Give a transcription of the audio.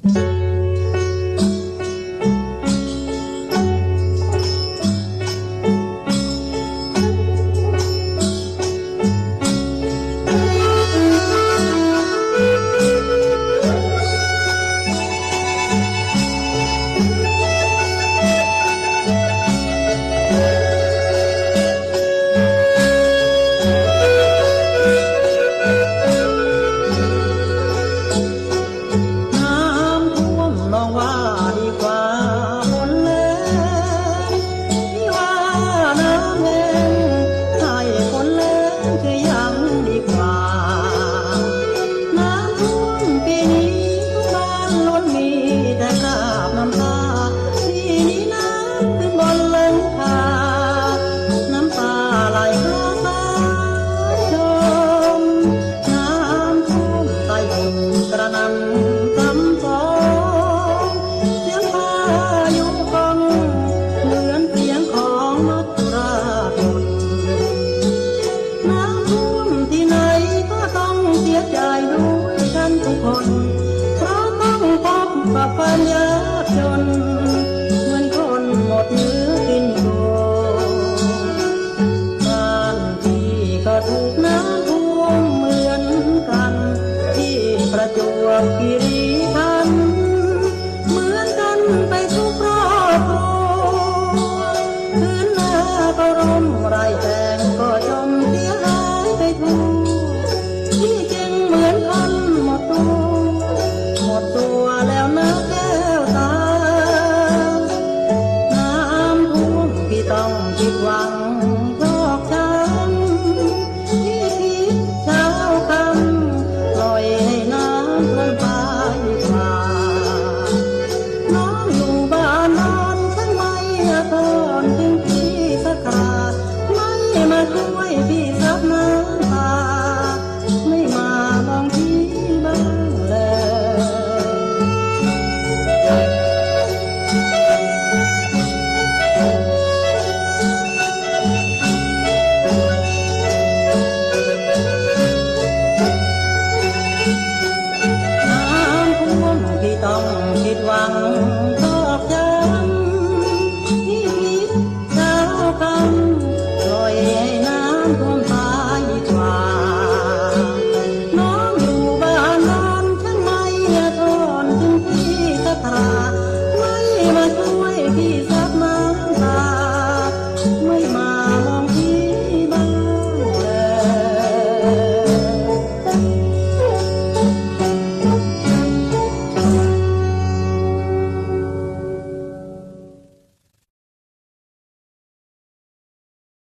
ນ້ຳຖ້ວມໜອງຫວ້າດີກວ່າຝົນແລ້ງ ທີ່ວ່ານ້ຳແລ້ງໃຫ້ຝົນແລ້ງຄືຍັງດີກວ່າ ນ້ຳຖ້ວມປີນີ້ທຸກບ້ານລ້ວນມີແຕ່ຄາບນ້ຳຕາ ທີ່ໜີນ້ຳຂຶ້ນບ່ອນເລິງທ່າ ນ້ຳຕາໄຫຼຄາສາຍຊົມ ນ້ຳຖ້ວມໃຕ້ດິນກະໜ່ຳຊ້ຳຊອງ ສຽງພາຍຸກ້ອງ ເໝືອນສຽງຂອງມັດຈຸລາຊົນ ນ້ຳຖ້ວມທີ່ໄຫນກໍຕ້ອງເສຍໃຈດ້ວຍກັນທຸກຄົນ ເພາະຕ້ອງພົບກັບຄວາມຍາກຈົນ ເໝືອນຄົນໝົດເນື້ອກິນໂຕ ບ້ານທີ່ກໍຖືກນ້ຳຖ້ວມເໝືອນກັນ ທີ່ປະຈວບຄີຣີ